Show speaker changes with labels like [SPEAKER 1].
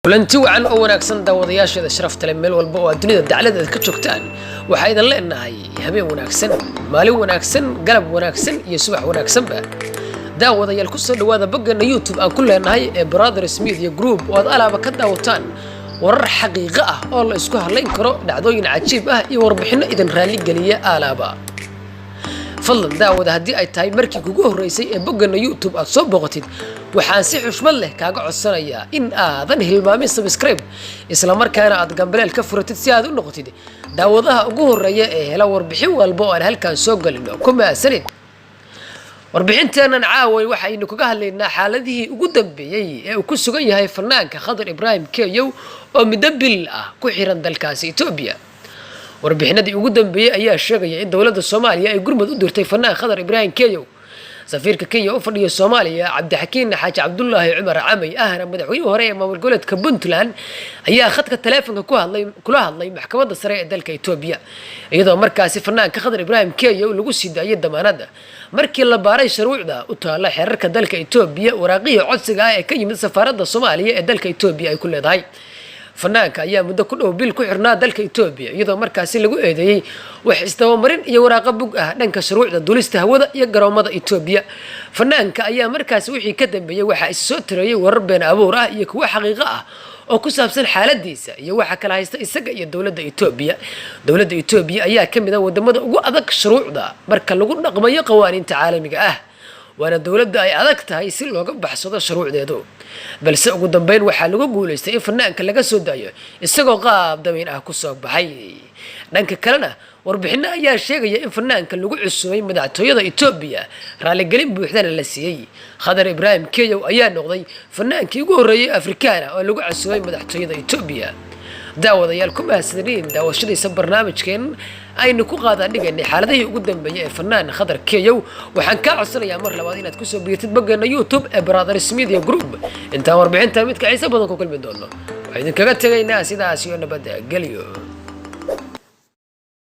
[SPEAKER 1] Kulanti wacan oo wanaagsan, daawadayaasheeda sharafta leh, meel walba oo aad dunida dacladeed ka joogtaan, waxaa idin leenahay habeen wanaagsan, maalin wanaagsan, galab wanaagsan iyo subax wanaagsanba. Daawadayaal, kusoo dhawaada boggeena YouTube aan ku leenahay ee Brothers Media Group, oo aad alaaba ka daawataan warar xaqiiqo ah oo la isku halayn karo, dhacdooyin cajiib ah iyo warbixinno idin raalligeliya alaaba. Fadlan daawada, haddii ay tahay markii kugu horreysay ee boggeena YouTube aad soo booqatid, waxaan si xushmad leh kaaga codsanayaa in aadan hilmaamin subscribe, islamarkaana aad gambaleel ka furatid, si aad u noqotid daawadaha ugu horreeya ee hela warbixin walba oo aan halkan soo gelino. Ku mahadsanid. Warbixinteennan caaway waxaynu kaga hadlaynaa xaaladihii ugu dambeeyey ee uu ku sugan yahay fanaanka Khadar Ibraahim Keyow, oo muddo bil ah ku xiran dalkaasi Etoobiya. Warbixinadii ugu dambeeyey ayaa sheegaya in dowladda Soomaaliya ay gurmad u dirtay fanaan Khadar Ibraahim Keyow. Safiirka Kenya u fadhiya Soomaaliya, Cabdixakiin Xaaji Cabdulaahi Cumar Camay, ahna madaxweynihii hore ee maamul goboleedka Puntland, ayaa khadka taleefonka ku hadlay kula hadlay maxkamadda sare ee dalka Etoobiya, iyadoo markaasi fanaanka Khadar Ibraahim Keyow lagu sii daayay damaanadda markii la baaray shuruucda u taalla xeerarka dalka Etoobiya, waraaqihii codsiga ah ee ka yimid safaaradda Soomaaliya ee dalka Etoobiya ay ku leedahay. Fanaanka ayaa muddo ku dhow bil ku xirnaa dalka Etoobiya, iyadoo markaasi lagu eedeeyey wax isdabamarin iyo waraaqo bug ah dhanka shuruucda duulista hawada iyo garoomada Etoobiya. Fanaanka ayaa markaasi wixii ka dambeeyey waxaa is soo tireeyey warar been abuur ah iyo kuwo xaqiiqo ah oo ku saabsan xaaladiisa iyo waxa kala haysta isaga iyo dowladda Etoobiya. Dowladda Etoobiya ayaa ka mid ah wadamada ugu adag shuruucda marka lagu dhaqmayo qawaaniinta caalamiga ah, waana dowladda ay adag tahay si looga baxsado shuruucdeedu. Balse ugu dambeyn waxaa lagu guulaystay in fanaanka laga soo daayo, isagoo qaab damiin ah kusoo baxay. Dhanka kalena, warbixinno ayaa sheegaya in fanaanka lagu cusubay madaxtooyada Etoobiya, raaligelin buuxdana la siiyey. Khadar Ibraahim Keyow ayaa noqday fanaankii ugu horreeyey Afrikaana oo lagu cusubay madaxtooyada Etoobiya. Daawadayaal, ku mahadsanidin daawashadiisa barnaamijkeen aynu ku qaadaan dhigaynay xaaladihii ugu dambeeyey ee fanaan Khadar Keyow. Waxaan kaa codsanayaa mar labaad inaad kusoo biirtid boggeena YouTube ee Brothers Media Group. Intaan warbixintan midka xiise badan ku kulmi doono, waxaan idinkaga tegaynaa sidaas iyo nabadda gelyo.